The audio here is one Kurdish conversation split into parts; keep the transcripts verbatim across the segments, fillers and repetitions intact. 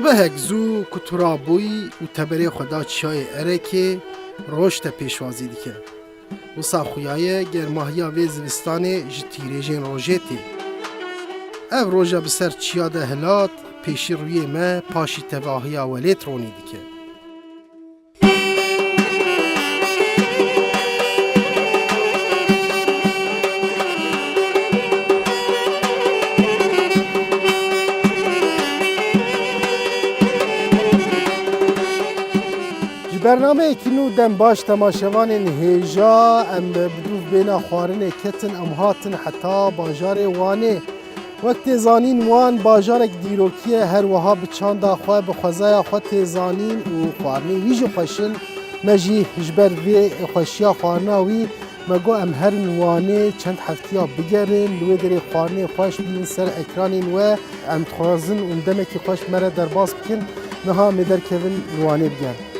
Mehek zû ku tu rabûyî û te berê xwe da çiyayê Erekê, roj te pêşwazî dike. Wisa xuya ye germahiya vê zivistanê ji tîrêjên rojê tê. Ev roja bi ser çiya de hilat, pêşî rûyê me, paşî tevahiya welêt ronî dike. Ji bernameyekî nû dem baş temaşevanên hêja, em bi dûv bêna xwarinê ketin, em hatin heta bajarê Wanê. Wek tê zanîn, Wan bajarek dîrokî ye, her wiha bi çanda xwe, bi xwezaya xwe tê zanîn û xwarinên wî jî xweş in. Me jî ji ber vê xweşiya xwarina wî me got, em herin Wanê çend heftiya bigerin, li wê derê xwarinê xweş bînin ser ekranên we. Em dixwazin hûn demekî xweş me re derbas bikin, niha em ê derkevin li Wanê bigerin.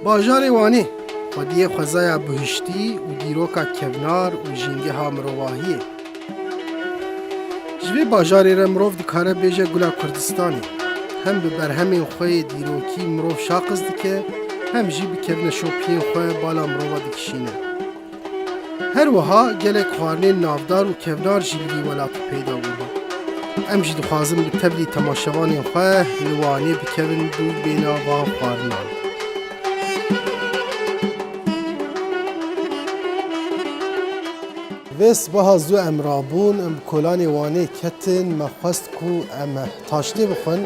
Bajarê Wanê xwediyê xwezaya bihiştî û dîroka kevnar û jîngeha mirovahiyê. Ji vê bajarê re mirov dikare bêje Gula Kurdistanê. Hem bi berhemên xwe yê dîrokî mirov şaqiz dike, hem jî bi kevneşopiyên xwe bala mirova dikişîne. Her wiha gelek xwarinên navdar û kevnar jî li vî welatî peyda bûne. Em jî dixwazin bi tevlî temaşevanên xwe li Wanê bikevin dûv bêna van xwarinan. Vê sibeha zû em rabûn, em bi kolanê Wanê ketin, me xwest ku em taştê bixwin.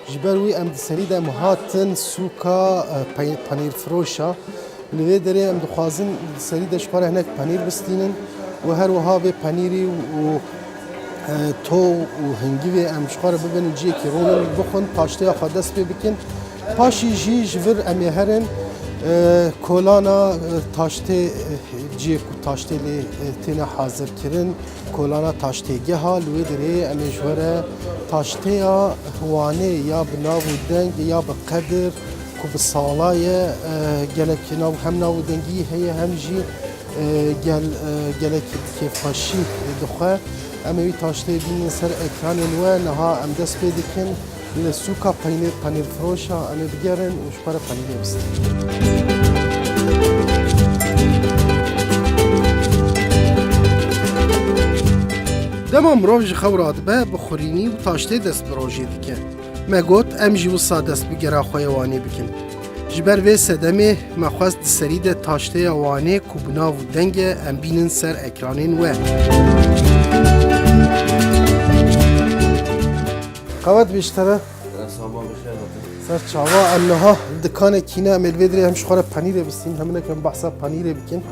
Ji ber wî em di serî de em hatin sûka, e, pey-, penîrfiroşa. Li vê derê em dixwazin di serî de ji xwe re hinek penîr bistînin û her wiha vê penîrî û, e, to û hingivê em ji xwe re bibin ciyekî rûnin, bixwin, taştêya xwe dest pê bikin. Paşî jî ji vir em ê herin, e, kolana, e, taştê, e, ciyê ku taştê lê, e, têne hazirkirin, kolana taştêgeha, li wê derê em ê ji we re taştêya Wanê ya bi nav û deng ya bi qedir ku bi sala ye, e, gelek nav, hem nav û dengî heye hem jî, e, gel, e, gelek kêfxweşî dixwe. Em ê wî taştê bînin ser ekranên we. Niha em dest pê dikin. Li sûka peynîr, penîrfiroşa em ê bigerin û ji xwe re penîrê bistînin. Dema mirov ji xew radibe, bi xurînî û taştê dest bi rojê dike. Me got, em jî wisa dest bi gera xwe yê Wanê bikin. Ji ber vê sedemê me xwest di serî de taştêya Wanê ku bi nav û deng e, em bînin ser ekranên we. Qewet bî ji te re. Saba bi xêr hatin. Ser çava, em niha dikanekî ne, em ê li vê dirê hem ji xwe re penîrê bistîn, hem hinek em behsa penîrê bikin.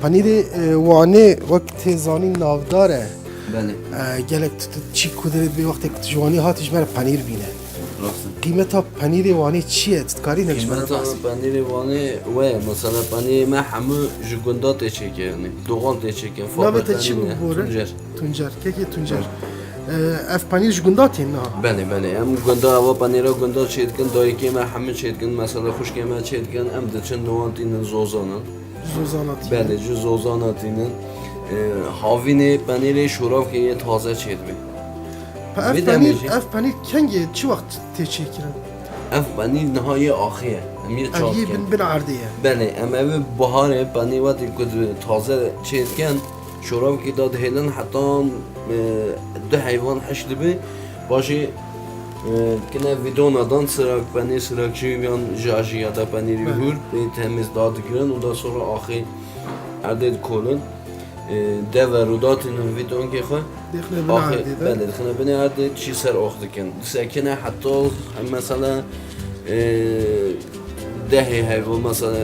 Penîrê, e, Wanê wek tê zanîn navdar e. Belê. E, gelek tu, tu çî ku dirê dibê wextê ku tu ji Wanê hatî ji me re penîr bîne. Rast e. Qîmeta penîrê Wanê çi ye? Tu dikarî hinek ji me re behs? Qîmeta penîrê Wanê we ye. Mesela penîrê me hemû ji gunda tê çêkirinê. Doğal tê çêkirin. Navê te çi bû, bore? Tuncer. Tuncer. Kekê Tuncer. Evet. E, ev penîr ji gunda tên niha? Belê, belê. Em gunda, eva penîra gunda çêdikin, dayikê me hemû çêdikin, mesela xwişkê me çêdikin, em diçin li wan tînin zozanan. Zozana tînin. Belê, ji zozana tînin. E, havînê penîrê şoravkê yê taze çêdibe. Pe ev Vê penîr, demê jî ev penîr kengê çi wext tê çêkirin? Ev penîr niha yê axê ye. Em yê Ev çax yê dikin. Bin, bin erdê ye. Belê, em ev biharê penîr wextê ku di taze çêdikin, şoravkê da dihêlin heta, e, du heyvan heş dibe. Paşê, e, kine vîdona dan sirak penîr, sirak jî yan ji ajiya da penîrî Belê. Hûr, pê temiz da digirin û da sonra axê erdê dikolin. E, dever û datînin vîdonkê xwe. Dixine bin Axê, erdê de. Belê, dixine binê erdê, çî ser ax dikin. Disekine heta, mesela, e, dehê heyvan, mesela,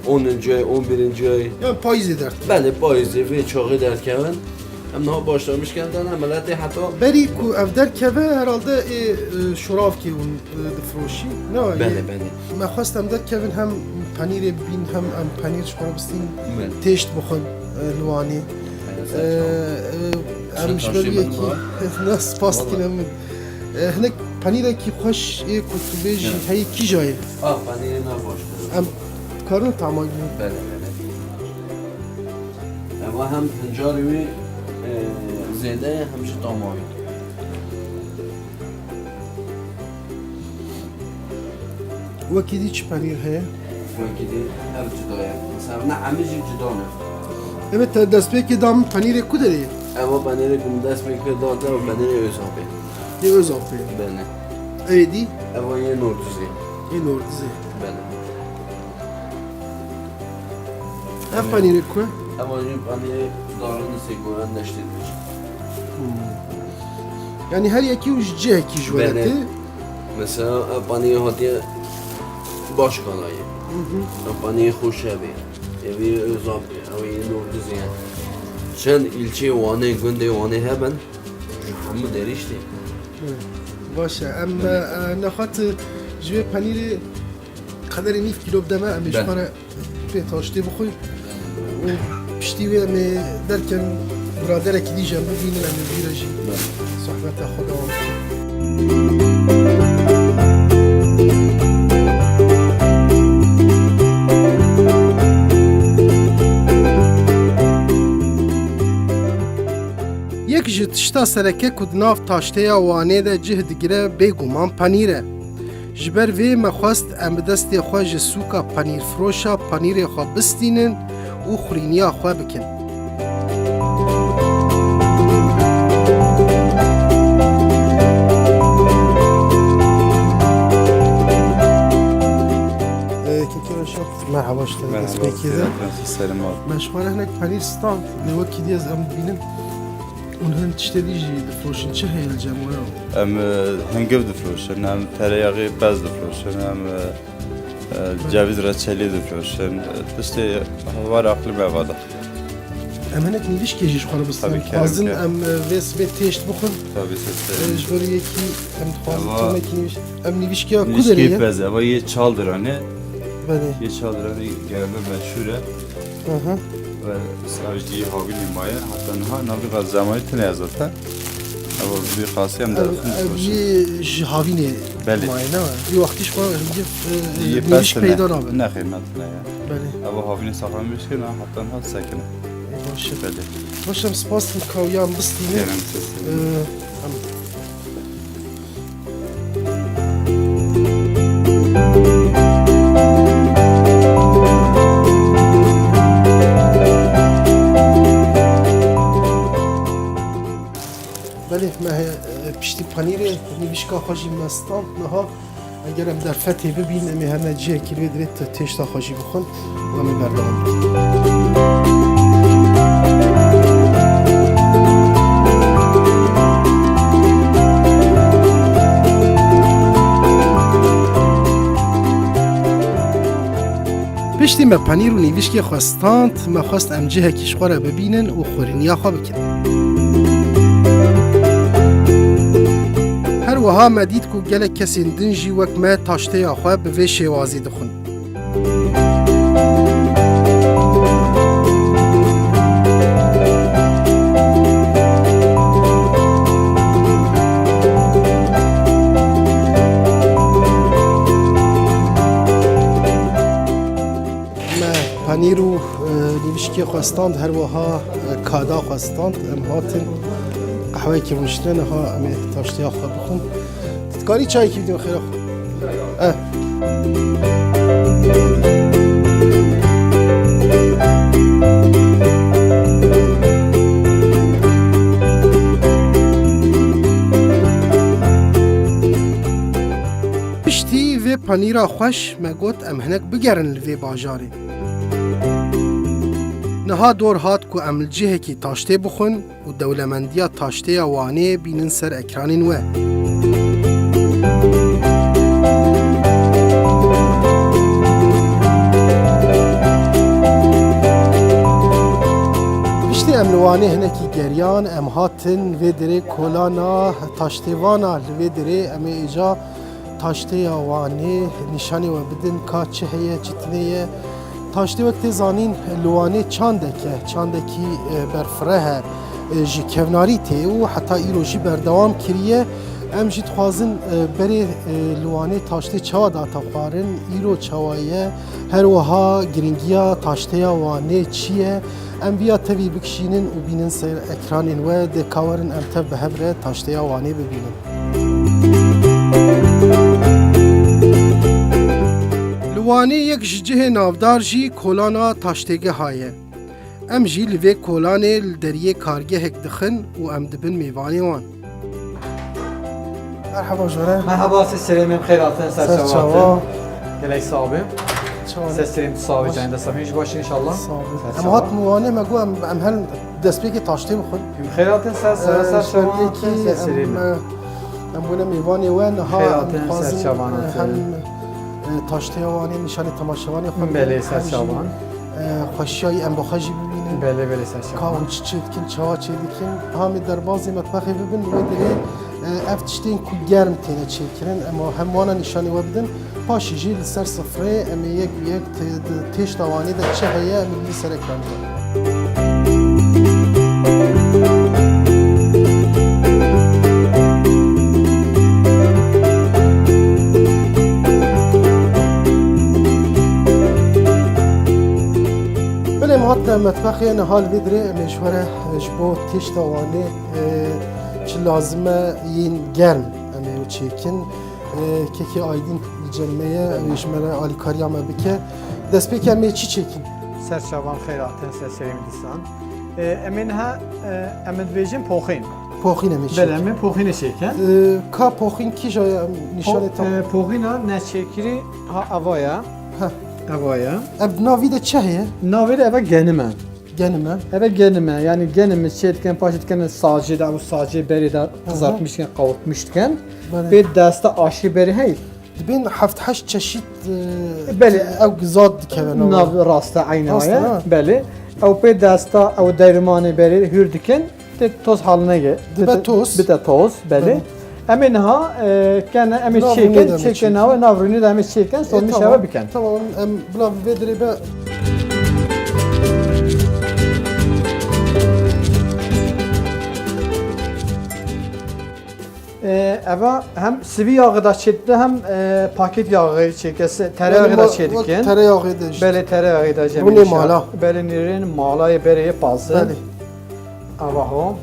oninci ay, on birinci ay. Yani payîzê derdikevin. Belê, payîzê vê çaxê derdikevin. Em niha başlamiş kendene miletê heta Berî ku ev derkeve herhalde ê, e, şoravkê hûn, e, difroşî. Ne wayî? Belê, belê. Me xwest em derkevin hem penîrê bîn hem em penîr ji xwe re bistîn Belê. Têşt bixwin, e, li Wanê. Belê, E, ser çav. E, em Çend ji ber taşê wî min yekî var. Ne spas Vallahi. Dîne min. E, hinek Penîrekî xweş ê ku tu bêjî, ya, heyî kîja ye? Ah, penîrê me baş e. Em karin tama bînin? Belê, belê. Eva hem hincarê wî, e, zêde ye, hem jî tama wî. Wekî dî çi penîr heye? Wekî dî ev cuda ye. Mesela ne, em jî cuda ne. Evet, te destpêkê da min penîrê ku derê ye? Ev o penîrê ku min destpêkê da te, o penîrê Özapê. Yê Özapê. Belê. Ê dî? Ev o yê Nordizê. Yê Nordizê. Belê. Ev penîrê ku? Ev o jî penîrê Darın Sêgoran Deştê Dibêjin. Hmm. Yani her yekî û ji cihekî ji we re tê. Belê. Mesela, ev paniyê hatiye Başkanayê. Hı hı. Ev paniyê Xoşevê. Ev ê Özapê. Ev ê Nordizê. Çend ilçeyê Wanê, gundê Wanê hebin, ji hemû derî jî tê. Hı. Baş e. Em, e, e, nexwet, e, ji vê penîrê qederê nîv kîlo bide me, em ê ji xwe re pê taştê bixwin. Û piştî wê em ê derken biraderekî dî jî em bibînin, em ê vî re jî sohbeta xwe dewam bikin. Yek ji tişta sereke ku di nav taştêya Wanê de cih digire, bêguman penîr e. Ji ber vê me xwest em bi destê xwe ji sûka penîrfiroşa penîrê xwe bistînin û xurîniya xwe bikin. Ee, kekê Reşat, merhaba, ji te re destpêkê de. Merhaba, Selim abi. Me ji xwe re hinek penîr stand, lê wekî dî ez em dibînim. Hûn hin tiştê dî jî difiroşin, çi heye li cem we? Em, e, hingiv difiroşin, em tereyaxê pez difiroşin, em, e, e, cevîz reçelî difiroşin. E, tiştê heval aqilî me va de. Em hinek nîvişkê jî ji xwe re bistînin. Tabii ki, dixwazin em, e, vê sibê têşt bixwin. Tabii, seslerim. E, ji ber yekî em dixwazin, eva, tenekî nîviş-, em nîvişkiya ku derê ye? Nîvişkê pez e, eva yê Çaldiranê. Belê. Yê Çaldiranê gelme meşhur e. Hı hı. Ve savcıyı Havînê maye, heta niha navê Xezemaî tune ya zaten. Ev bi qasî em, ev, derxin ev difiroşin. Yê ji Havînê, belê, maye, ne? Yê wextî ji xwe, e, yê nêrîş peyda nabe. Ne, qîmet ne ya. Belê. Ev Havînê saxlamiş kir, heta niha sekine. E, baş e. Belê. Baş, em spas dikin, kawiyan bistînin. Kerem, seslerim. E, em Belê, me, e, piştî panîrê nîvişka xwe jî me stand niha. Eger em derfetê bibîn, em ê herne cihekî li wê dirê te-, têşta xwe jî bixwin û em ê berdewam bikin. Piştî me penîr û nîvişkê xwe stand, me xwest em cihekî ji xwe re bibînin û xurîniya xwe bikin. Her wiha me dît ku gelek kesên din jî wek me taştêya xwe bi vê şêwazî dixwin. Me panîr û, e, nîvişkê xwe stand, her wiha, e, kada xwe stand. Em hatin qehweyekê rûniştine, niha em ê taştêya xwe bixwin. Tu dikarî çayekî bidî min xêra xwe? Eh. Piştî vê panîra xweş me got em hinek bigerin li vê bajarê. Niha dor hat ku em li cihekî taştê bixwin û dewlemendiya taştêya Wanê bînin ser ekranên we. Piştî em li Wanê hinekî geriyan, em hatin vê derê kolana taştêvana, li vê derê em ê êca taştêya Wanê nîşanê we bidin, ka çi heye, çi tune ye. Taştê wek tê zanîn li Wanê çandek e, çandekî, e, berfireh e, e, ji kevnarî tê û heta îro jî berdewam kiriye. Em jî dixwazin, e, berê, e, li Wanê taştê çawa dihate xwarin, îro çawa ye, her wiha giringiya taşteya Wanê çi ye? Em viya tevî bikişînin û bînin ser ekranên we, dê ka werin em tev bi hev re taşteya Wanê bibînin. Li Wanê yek ji cihê navdar jî kolana taştêgeha ye. Em jî li vê kolanê li deriyê kargehek dixin û em dibin mêvanê wan. Merhaba jore. Merhaba, siz serê me, xêr hatin, ser çava. Gelek sax bî. Ser serê me, sax bî, canê dest bî, ji baş inşallah. Sax bî. Em hatin Wanê, me got em, em herin destpêkê taştê bixwin. Em xêr hatin, ser, ser, ser çava, ser serê me. Em, e, em bûne mêvanê we, niha em dixwazin, e, hem, e, taşteya Wanê nîşanê temaşevanê xwe bidin. Belê, ser çavan. E, xweşiya wî em bi xwe jî bibînin. Belê, belê, ser çavan. Ka hûn çi çêdikin, çawa çêdikin. Hamê derbazê metbexê bibin, wê derê, e, ev tiştên ku germ têne çêkirin, em hem wana nîşanê we bidin. Paşê jî li ser sifreyê em ê yek bi yek tê-, di têşta Wanê de çi heye, em ê bînin ser ekranê. Belê, em hatine metbexê, niha li vê dirê em ê ji we re, e, ji bo têşta Wanê, e, çi lazim e yên germ em ê çêkin. E, kekê Aydîn li cem me ye, ew ê ji me re alîkariya me bike. Destpêkê em ê çi çêkin? Ser çavan, xêr hatin, ser serê me dîsan. E, em ê niha, e, em ê dibêjin poxîn. Poxîn em ê çêkin. Belê, em ê poxînê çêkin. E, ka poxîn kîja ye, em nîşanê tam. E, poxîna neçêkirî ha ava ye. Heh. Ava ye. Ev navî de çi heye? Navê de eve genim e. Genim e. Eve genim e. Yani genim çê dikin, paşê dikin sacê de, ew sacê berê de kızartmış dikin, kavurtmuş dikin. Belê. Pê desta aşî berê hey. Dibên heft heşt çeşît, e, belê, ew giza dikeve nav. Nav rast e, eyni. Rast e, ha? Belê. Ew pê desta, ew dermanê berê hür dikin. Tê toz haline ge-, dibe toz. Bite toz, belê. Belê. Em ê niha, e, kene, em ê çêkin, çêkin nav rûnê de em ê çêkin, e, sonra tamam. Şeva bikin. Tamam, em bila vê dirê be. E, eva hem sivî yağı da çêdike hem, e, paket yağı çêdike, se-, tereyağı da çêdikin. Tereyağı da işte. Belê, tereyağı da. Rûnê mala. Belê, nêrên mala yê berê yê pazin. Belê. Ava ho.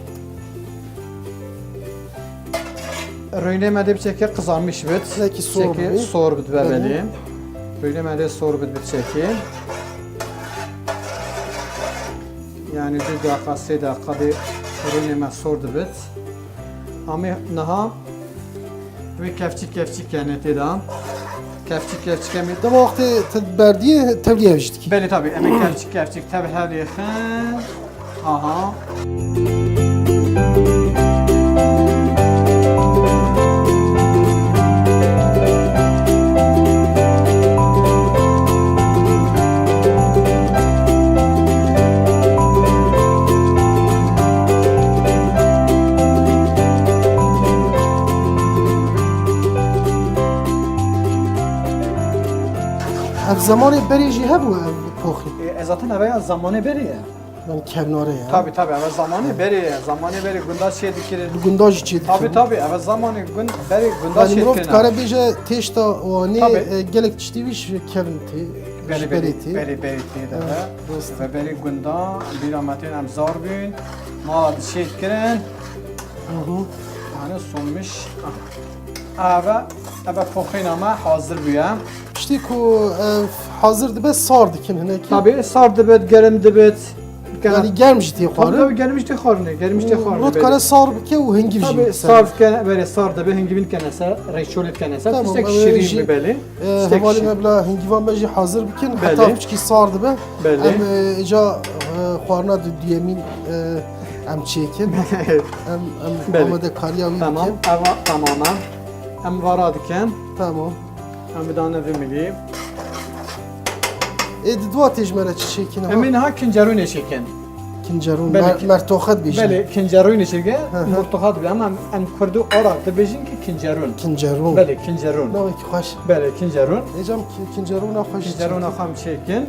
Rûnê me dê biçeke qizarmiş bit. Belkî sor bit. Sor bit, belê. Rûnê me dê sor bit biçeke. Yani du dakika, sê dakika dê rûnê me sor dibit. Amê niha wê kevçik kevçik kene tê de. Kevçik kevçik em ê. Dema wextê te berdiyê tevlî ev jî dikî. Belê tabii, em ê kevçik kevçik tev hevlê xin. Aha. Ev zemanê berê jî hebû ev poxî? E, e, zaten ev ya zemanê berê ye. Yani kevnare ya. Tabii, tabii, eve zamanê berê ye. Zamanê berê gunda çê dikirin. Bi gunda jî çê dikirin. Tabii, tabii, eve zamanê gund, berê gunda çê dikirin. Yani mirov dikare bêje têşta Wanê, tabii, e, gelek tiştî wî ji kevn tê, ji berê tê. Berê, berê tê de. Evet, rast. Ve berê gunda bîra me tên em zar bûn. Mala di çê dikirin. Hı hı. Yani sonmiş. Ah. Eve, eve poxêna me hazir bûye. Tiştê ku, e, hazir dibe sar dikin hinekî. Tabii, sar dibit, germ dibit. Yani germ jî tê xwarin. Tabii, tabii, germ jî tê xwarin, germ jî tê xwarin. Rot kare sar bike û hingîv jî. Tabii, sar bike, berê sar dibe, hingîvîn kenese, reçolê kenese. Tamam, tiştek şirîn jî, bi belê. E, hevalê me bila hingîvan me jî hazir bikin. Belê. Heta piçkî sar dibe. Belê. Em, e, îca, e, xwarina du-, duyemîn, e, em çêkin. Em, em amadekariya wî bikin. Tamam, eva tamam e. Em vara dikin. Tamam. Em bidane vê milî. Ê, di dua tê ji me re çi çêkin ha? Em ê niha kincerûnê çêkin. Kincerûn, belê, mer-, mertoxe dibêjin. Belê, kincerûnê çêke, hı hı, mertoxe dibê. Ama em, em kurd û arab dibêjin ki kincerûn. Kincerûn. Belê, kincerûn. Navekî xweş. Belê, kincerûn. Ê, cem ki-, kincerûna xweş. Kincerûna xwe em çêkin.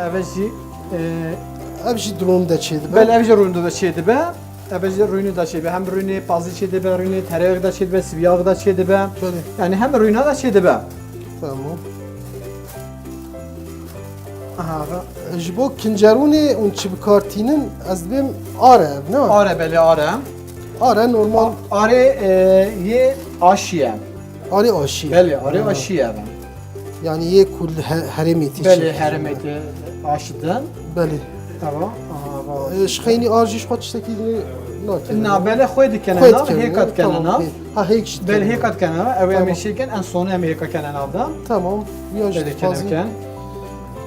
Eve jî, e, ev jî di rûn de çêdibe. Belê, ev jî rûn de çêdibe. Ebe ji rûnê de çêdibe, hem rûnê pazî çêdibe, rûnê tereyağ de çêdibe, siviyağ de çêdibe. Belê. Yani hem rûna de çêdibe. Tamam. Aha. Ji bo kincerûnê hûn çi bi kar tînin, ez dibêm ar e ev, ne? Ar e, belê, ar e. Ar e normal. A-, arê, e, yê aşî ye. Arê aşî. Belê, arê Ha. aşî ye ev. Yani yê ku li he-, herêmê tê Belê, çêkirin. herêmê tê aşidin. Belê. Tamam. Aha, bak. E, ji xeynî ar jî ji xwe tiştekî nê-, nakin. Na, belê xwe dikene Xwe nav, dikene, hêka dikene tamam, nav. hê-, ha, hêk jî Belê, dikene. hêka dikene nav. Ew em Tamam. ê şêkin, en sona em hêka kene nav da. Tamam. Ya jî Belê, dixwazî kene bikin.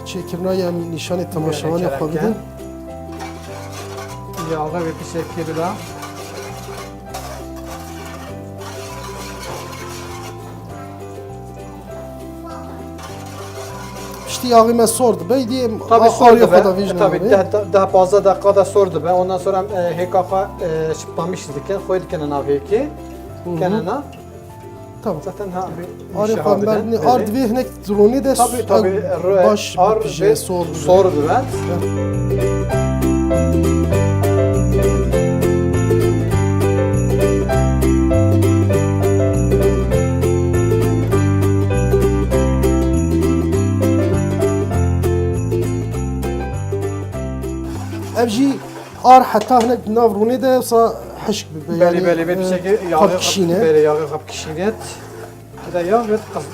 çêkirina ya em nîşanê temaşevanê Belê, xwe kerem bidin. ken. Ya, ev ê pişekê bida. Piştî axê me sor dibe, îdî em Tabii a-, sor arê dibe. xwe da vêjin Tabii navê. deh, deh, deh, pazdeh deqa da sor dibe. Ondan sonra em, e, hêka xwe, e, şiptamiş dikin, xwe dikene nav hêkê. Hı hı. Kenena. Tamam. Zaten ha, bir Arê inşa xwe bidin. berdin. Belê. Ar divê hinek rûnê de Tabii, su-, tabii, ew re-, baş ar bipije, ve sor bibe. sor bibe. Ev jî ar heta hinek di nav rûnê de sa hişk bibe. Belê, Yani, belê, belê, e, pişekê xwe yağı bikişîne. Belê, yağı xwe bikişîne. Bir de yağ ve tuz.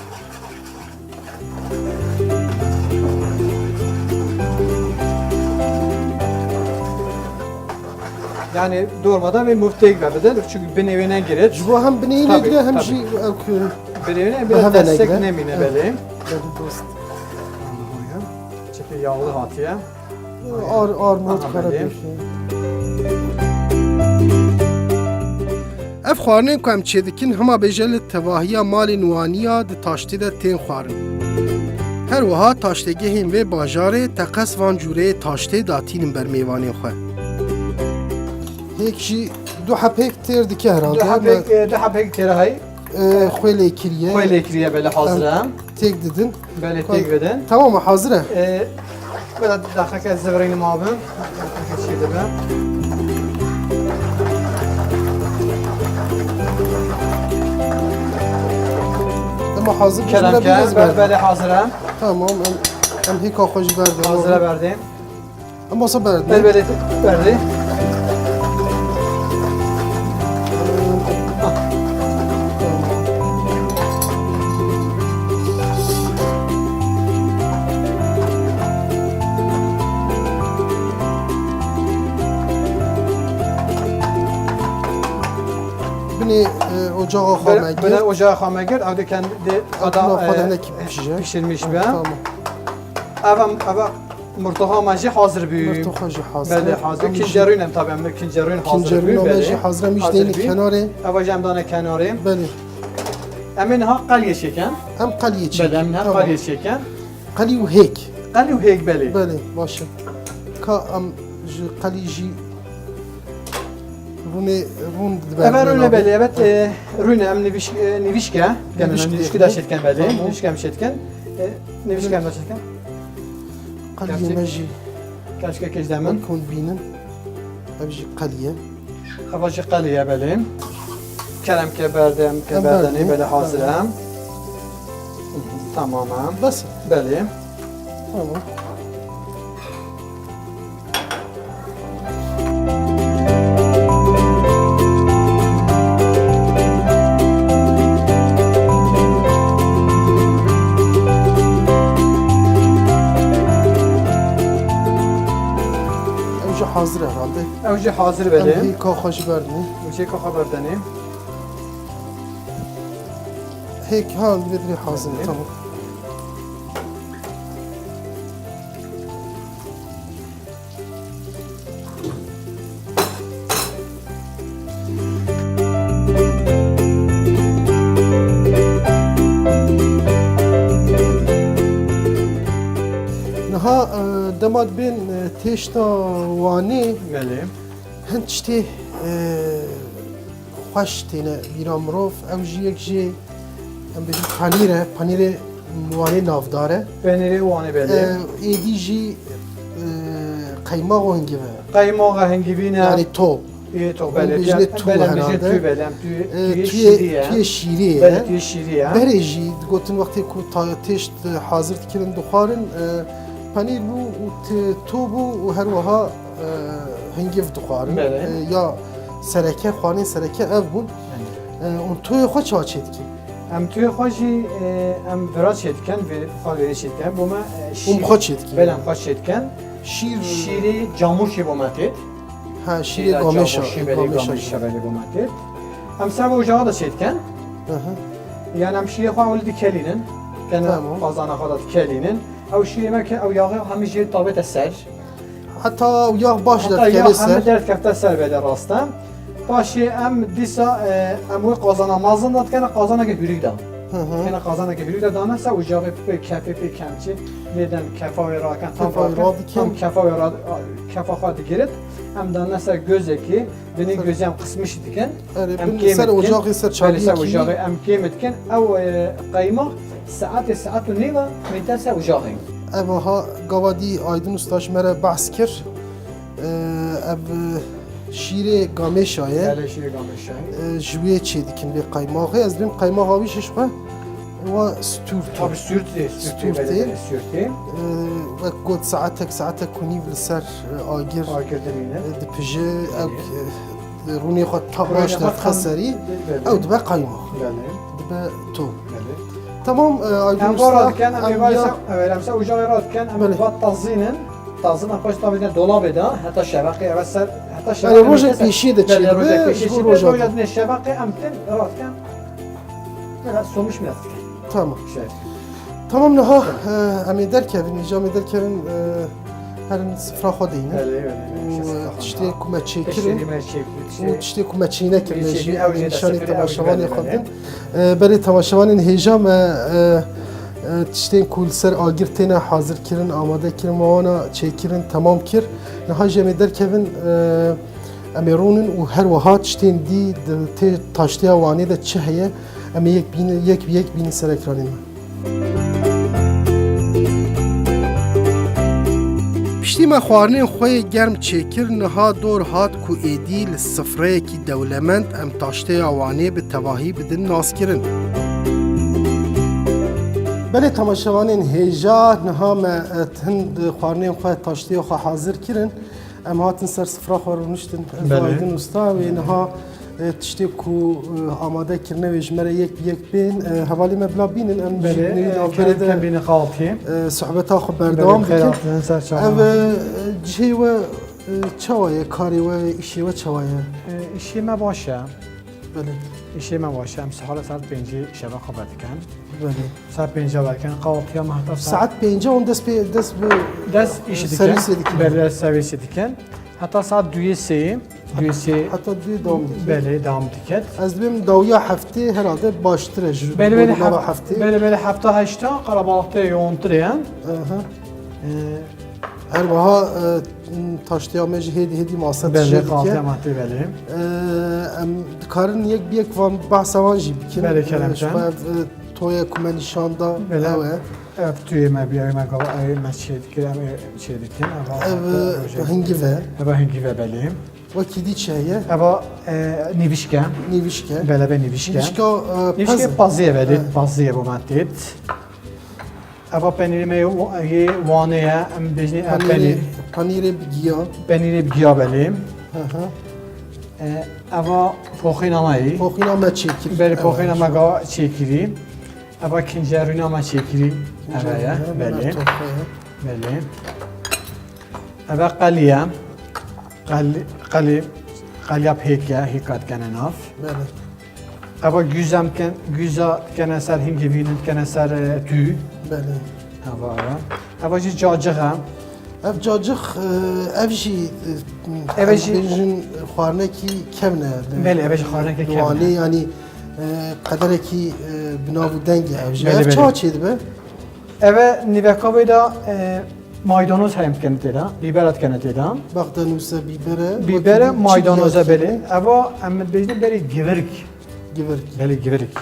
Yani dolmada ve muftek ve bidin. Çünkü binê wê negire. Ji bo hem binê Tabii, negire hem tabii. jî ew ku Binê wê ne, biraz heve destek negire. nemîne Evet. belê. Belê dost. Çünkü yağlı hatiye. Ar, ar mot Aha, kara belê. dökeyim. Ev xwarinên ku em çêdikin, hema bêje li tevahiya malên Waniya di taştê de tên xwarin. Her wiha taştêgehên vê bajarê teqez van cûreyê taştê datînin ber mêvanên xwe. Hêk jî du heb hêk têr dike herhalde. Du heb hêk, e, du heb hêk têr hay. E, xwê lê kiriye. Xwê lê kiriye, belê, hazir e. Em têk didin. Belê, Xwê têk bidin. Tamam mı? Hazir e? E, bela daxeke zivirînim abim. Daxeke çê dibe. Dema hazir Kerem bû, ke, biraz be-, ver. belê, hazir e. Tamam, em, em hêka xwe jî berdin. Hazir e, berdê. Em wasa berdin. Belê, belê, berdê. Binê, e, ocaxa xwe Bine, me bine gir. ocaxa xwe me gir. Ew de kendi Ew ada, xwe de e, hinek pişirin. pişirmiş be. Tamam. Ev em, ev Mirtoxa me jî hazir bû. Mirtoxa jî hazir. Belê, hazir. Em jî Kincerûn em tabi, em kincerûn hazir Kincerûn bû, me belê. jî hazir, em jî Hazir dêne bû. kenarê. Eva jî em dane kenarê. Belê. Em ê niha qeliyê çêkin. Em qeliyê çêkin. Belê, em niha Tamam. qeliyê çêkin. Qelî û hêk. Qelî û hêk, belê. Belê, baş e. Ka em ji qelî jî Rûnê, rûn dibe Eve rûnê rûne navê. belê, evet, e, rûne em nivîş-, e, nivîşke. Nivîşke. Nivîşke de şetken belê. Tamam. Nivîşke em şetken. E, nivîşke em de şetken. Qeliyê Gerçek. me jî Gerçek kejdemin. Kon bînin. Ev jî qeliye. Eva jî qeliye belê. Kerem ke berdem, ke Em berdenê berdin. belê hazir Tamam. em. Tamam em. Bes. Belê. Tamam. Ew jî hazir e herhalde. Ew jî hazir Em belê. hêka xwe jî berdinê. Ew jî hêka xwe berdenê. Hêk ha, li vê dirê hazir e, Belê. tamam. Niha, e, dema dibên, e, têşta Wanê, Belê. hin tiştê, e, xweş têne bîra mirov. Ew jî yek jê, em bêjin panîr e, panîrê Wanê navdar e. Penîrê Wanê belê. E, êdî jî, e, qeymax û hingiv e. Qeymaxa hingivî ne. Yani top. Tûyê to, belê, bêjinê tû belê, bêjinê herhalde. Tû, belê, em tûyê, Ee, tûyê tûyê, şîrî ye. Tûyê şîrî ye. Belê, tûyê şîrî ye. Berê jî digotin wextê ku ta-, têşt hazir dikirin, dixwarin, e, penîr bû û t-, to bû û her wiha, e, hingiv dixwarin. Belê. E, ya sereke, xwarinên sereke ev bûn. Belê. E, û toyê xwe çawa çêdikî? Em toyê xwe jî, e, em vira çêdikin, vê, xwe vê çêdikin. Bo me, e, şîr. Hûn xwe çêdikî? Belê, em xwe çêdikin. Şîr. Şîrê camûşê bo me têt. Ha, şîrê gamêşa, şîrê gamêşa, gamêşa belê bo me têt. Em ser ocaxa da çêdikin. Hı hı. Yani em şîrê xwe ewil dikelînin. Kene qazana xwe da dikelînin. Ew şîrê me ke ew yaxê hemî jê tavête ser. Heta ew yax baş derkeve ser. Heta yax hemî derkefte ser belê rast e. Paşê em dîsa, e, em wê qazana mezin da dikene, qazaneke hûrîk da. Hı hı. Kene qazaneke hûrîk da dane ser, ocaxê pê kefê pê kemçî, lê dem kefa wê raken, tam raken, tam kefa wê ra-, kefa xwe digirit. Em dane ser gözekê, binê gözê em qismişî dikin. Erê, em kêm dikin. Ser ocaxê, ser çaviyekî. Belê, ser ocaxê em kêm dikin. Ew, e, qeymax saetê, saet û nêva mîte ser ocaxê. Ev aha gava dî Aydin Usta ji me re behs kir. E, ev, e, şîrê gamêşa ye. Belê, şîrê gamêşa ye. E, ji wê çê dikin vê qeymaxê. Ez dibêm qeymaxa wî jî ji xwe wa stûrt. Tabii stûrt tê, stûrt tê, belê, belê, stûrt tê. E, wek got saetek, saetek û nîv li ser, e, agir, agir dimîne, e, dipije. Belê. Ew, e, rûnê xwe ta baş derdixe serî. Belê. Ew dibe qeymax. Belê. Dibe to. Belê. Tamam, e, Aydin Usta, em ê vara dikin, em ê vara ya, se-, evet, em ser ocaxê ra dikin, em ê va tazînin. Tazîn em paş tavêne dolabê de, heta şeveqê eve ser, heta şeveqê. Yani rojek pêşiyê de çêdibe, rojek pêşiyê çêdibe, roja dinê şeveqê em tên ra dikin. Belê somiş mi dikin. Tamam. Şey. Tamam, niha, e, em ê derkevin, îca em ê derkevin, e, herin sifra xwe deynin. Belê, belê, belê. Û, e, tiştê ku me çêkirin, û tiştê ku me çênekirin, jî nîşanî temaşevanê xwe bidin. E, belê temaşevanên hêja me, e, e, tiştên ku li ser agir têne hazir kirin, amade kirin, me wana çêkirin, temam kir. Niha jî em ê derkevin, e, em ê rûnin û her wiha tiştên dî di tê taştiya Wanê de çi heye, em ê yek bînin, yek bi yek bînin ser ekranê me. Piştî me xwarinên xwe yê germ çêkir, niha dor hat ku êdî li sifreyekî dewlemend em taşteya Wanê bi tevahî bidin naskirin. Belê temaşevanên hêja, niha me, e, hin xwarinên xwe, taşteyê xwe hazir kirin. Em hatin ser sifra xwe rûniştin. Ez û Aydin Usta, wê niha, e, tiştê ku, e, amade kirine wê ji me re yek bi yek bên, e, hevalê me bila bînin, em ji navberê de, e, sohbeta xwe berdewam bikin. Ev, e, cihê we, e, çawa ye, karê we, îşê we çawa ye? E, îşê me baş e. Belê. Îşê me baş e. Em sihara saet pêncî şeva xwe vedikin. Belê. Saet pênca vedikin. Qahwetiya me heta saet. Saet pênca hûn dest pê, dest bi, dest îşê dikin. Servîsê dikin. Belê, servîsê dikin. Heta saet duyê sêyê. Duyê sê. Heta duyê dewam dikin. Belê, dewam diket. Ez dibêm dawiya heftê herhalde baştir e ji bo nava heftê. Belê, belê, hefta heşta qalabalıkta yoğuntir e. Aha. E, Her wiha, e, taştiya me jî hêdî hêdî mase tije dike. Belê, qahwetiya me tê, belê. E, em dikarin yek bi yek van, behsa wan jî bikin. Belê, kerem can. E, ji xwe ev, e, toye ku me nîşan da, ew e. Ev tuyê me bîya, me gava, ew me çê dikir, em ê çê dikin. Ev, e, hingiv e. Ev hingiv e, belê. Wekî dî çi heye? Eva, e, nîvişk e. Nîvişk e. Belê, belê, nîvişk e. Nîvişka, e, nîvişkê pez e. Pazî ye, belê, pazî ye bo me têt. Eva penîrê me yê, yê Wanê ye, em bêjinê ev penîr. Penîrê bi giya. Penîrê bi giya, belê. Hı hı. E, eva poxîna me yî. Poxîna me çêkirî. Belê, poxîna me ga çêkirî. Eva kincerûna me çêkirî. Eva ye, belê. Belê. Eva qelî ye. Qelî, qelî, qeliya pêk e, hêka dikene nav. Belê. Eva güza em dikin, güza dikene ser hingivîn, dikene ser, e, tû. Belê. Eva, eva. Eva jî cacix e. Ev cacix, e, ev jî, e, ev jî bêjin xwarinekî kevn e. Belê, ev jî xwarinekî kevn e. Wanê, yanî, e, qederekî, e, bi nav û deng e ev jî. Belê, belê. Ev çawa çêdibe? Eve nîveka wê de, e, maydanoz heye em dikene tê de, bîbera dikene tê de. Bexdanûse bîber e. Bîber e, maydanoz e, belê. Eva em dibêjin berê givirk. Givirk. Belê, givirk.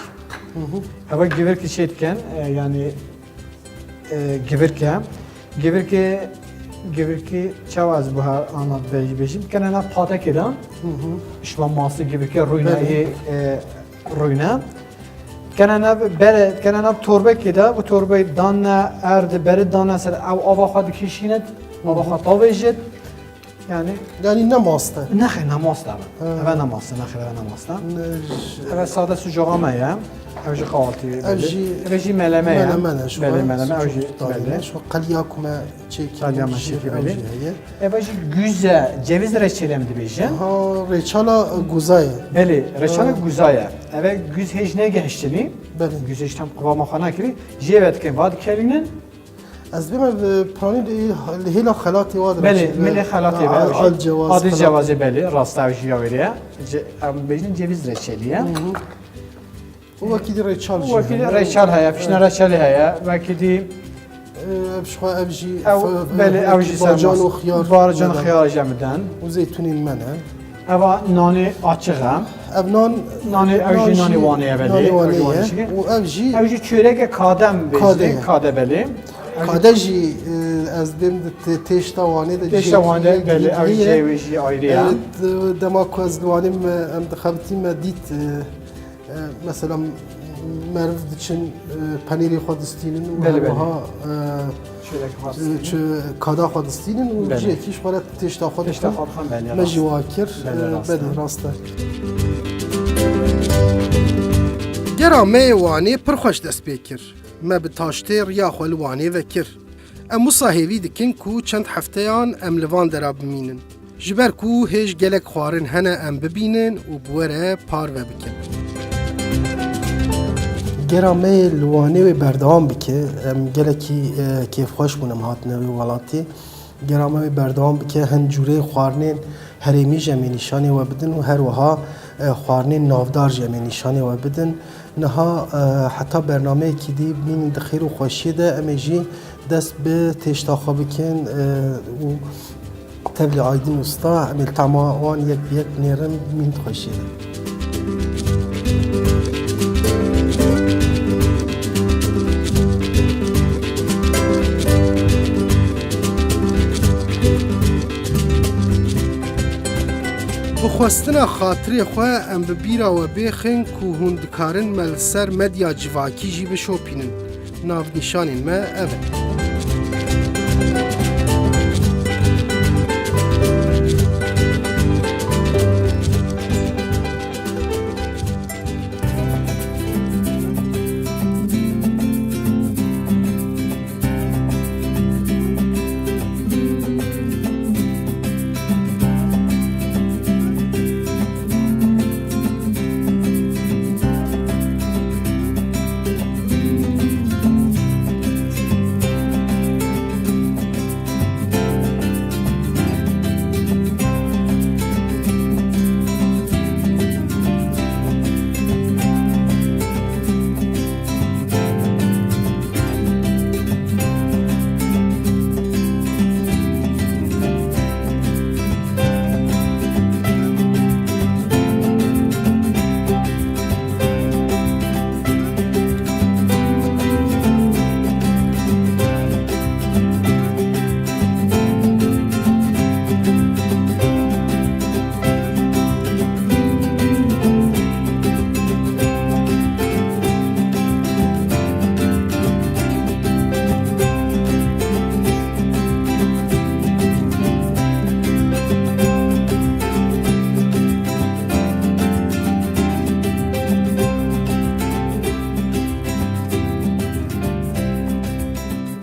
Hı hı. Eva givirkî çê dikin, e, yanî, e, givirk e. Givirkê Givirkî çawa ez bi her ana bêj-, bêjim? Kene nav patekê de. Hı hı. Şima masî givirkê rûyne Belê. yê, e, rûyne. Kene nav bere, kene nav torbekê de, bu torbeyê danne erd, beri danne ser, ew ava xwe dikişîne, ava xwe tavêjit. Yani Yanî ne mast e? Nexê, ne mast e. He. Eve ne mast e, nexê, eve ne mast e. Ne j- Eve sade sucoxa me ye. Ev jî kahvaltı Ev belê. jî Eve jî meleme ye. Meleme ne, şu Belê, an meleme, ev sucuk jî danî belê. ne, şu qeliya ku me çêkî Qeliya me jî çêkî ev belê. jî heye. Eve jî güze, ceviz reçeli em dibêjin. Ha, reçala guza ye. Belê, reçala Ha. guza ye. Eve güz hêj negehiştinî. Belê. Güz hêj tam qivama xwe nakirî. Jê ve dikin, va dikerînin. Ez bême bi piranî li, li hêla xelatê wa Belê, dirêjî. milê xelatê be, Al, ew jî. Al cewaz Adil xelat. cewazê belê, rasta ew jî ya wêrê ye. Ce-, em bêjin ceviz reçelî ye. Hı hı. Û wekî dî reçel jî Wekî dî heye. reçel heye, fişne reçelê heye, wekî dî Ev ji xwe ev jî ew, fe-, belê, ew jî ser bacan mas. û xiyar Bacan û xiyar jî em bidin. Û zeytûnên me ne. Eva nanê açiq e. Ev nan Nanê, ew jî nan nanê jî Wanê ye, belê. nanê Ew jî Wanê Wanê ye. çiçek e. Û ev jî Ew jî çöreke kade em bêjin, Kade ye. kade belê. Ew jî Kade jî, e, ez dêm di te-, têşta Wanê de Têşta cihekî Wanê, ye, belê, ew girî jî ye. wê jî ayrı E, ya. d-, dema ku ez li Wanê me, em dixebitî me dît, e, e, mesela meriv diçin, e, penêrê xwe distînin û Belê, belê. herwiha, e, Çörek xwe e, distînin. çi-, kada xwe distînin û Belê. cihekî ji xwe re têşta xwe Têşta dixwin. xwe dixwin, belê, Me rast. jî wa kir, Belê, e, rast e. belê, rast e. Gera me yê Wanê pir xweş dest pê kir. Me bi taştê riya xwe li Wanê vekir. Em wisa hêvî dikin ku çend hefteyan em li van dera bimînin. Ji ber ku hêj gelek xwarin hene em bibînin û bi we re parve bikin. Gera me yê li Wanê wê berdewam bike, em gelekî, e, kêfxweş bûn em hatine wê welatê. Gera me wê berdewam bike, hin cûreyê xwarinên herêmî jî em ê nîşanê we bidin û her wiha, e, xwarinên navdar jî em ê nîşanê we bidin. Niha, e, heta bernameyekî dî bimînin di xêr û xweşiyê de, em ê jî dest bi têşta xwe bikin, e, û tevlî Aydin Usta, em ê li tama wan yek bi yek binêrin, bimînin di xweşiyê de. Bi xwestina xatirê xwe em bi bîra we bêxin ku hûn dikarin me li ser medya civakî jî bişopînin. Navnîşanên me ev in.